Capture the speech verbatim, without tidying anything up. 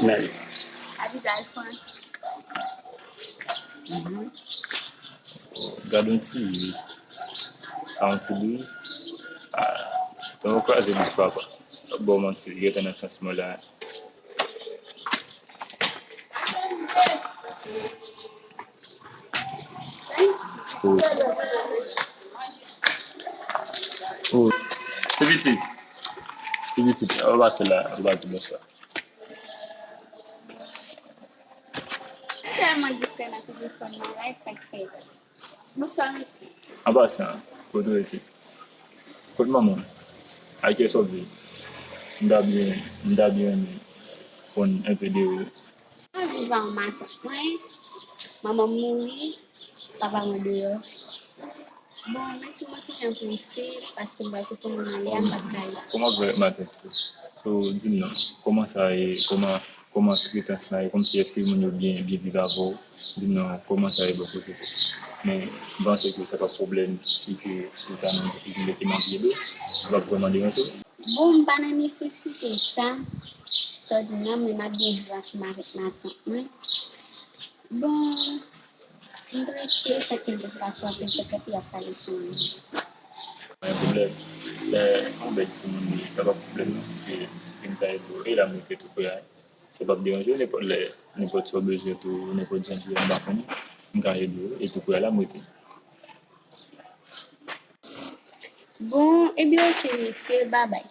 Mèl. Kapital Frans. Gad yon ti, sa yon ti briz. Ah, tan ou kraze bous papa. Bon, manti, gentan nan sans mwen la. Oh. Oh. Ti pitit. Ti pitit, ou pase la, ou pa di bonswa. Tèlman distrè nan telefòn nan, la, e sa k fè. Bonswa, mesye. An pasan, kote w rete? Kote manman w? Ak kiyès w ap viv? M ta byen, m ta byen renmen konn enpe de ou. Mwen viv ak yon matant mwen, manman m mouri, papa mwen deyò. Bon, mèsi, mwen ti jan prese, paske m pral kote moun ale a, m p ap ka rete. Kòman w ap viv ak matant ou? So, di m non, kòman sa ye, kòman, kòman kretans la ye, kòmsi èske moun yo byen, byen viv avè w? Di m non, kòman sa ye bò kote w? Men, m panse ke sa pa pwoblèm si ke ou ta nan difikilte ke m ap ede w, sa p ap vrèman deranje w. Bon, m pa nan nesesite sa. Sa w di m nan, mwen m ap byen viv ansanm avèk matant mwen. Bon, m prese, sa k te gen pa frape petèt y ap pale sou mwen. Pa gen pwoblèm. Lè yon bèl timoun li, sa pa pwoblèm non, si ke, si ke m ta ede w. E la m rete tou pre a. Sa p ap deranje w nenpòt lè, nenpòt sa w bezwen tou, nenpòt jan ki m pa konnen, m ka ede w. E tou pre a la m rete. Bon, ebyen, oke, mesye, babay.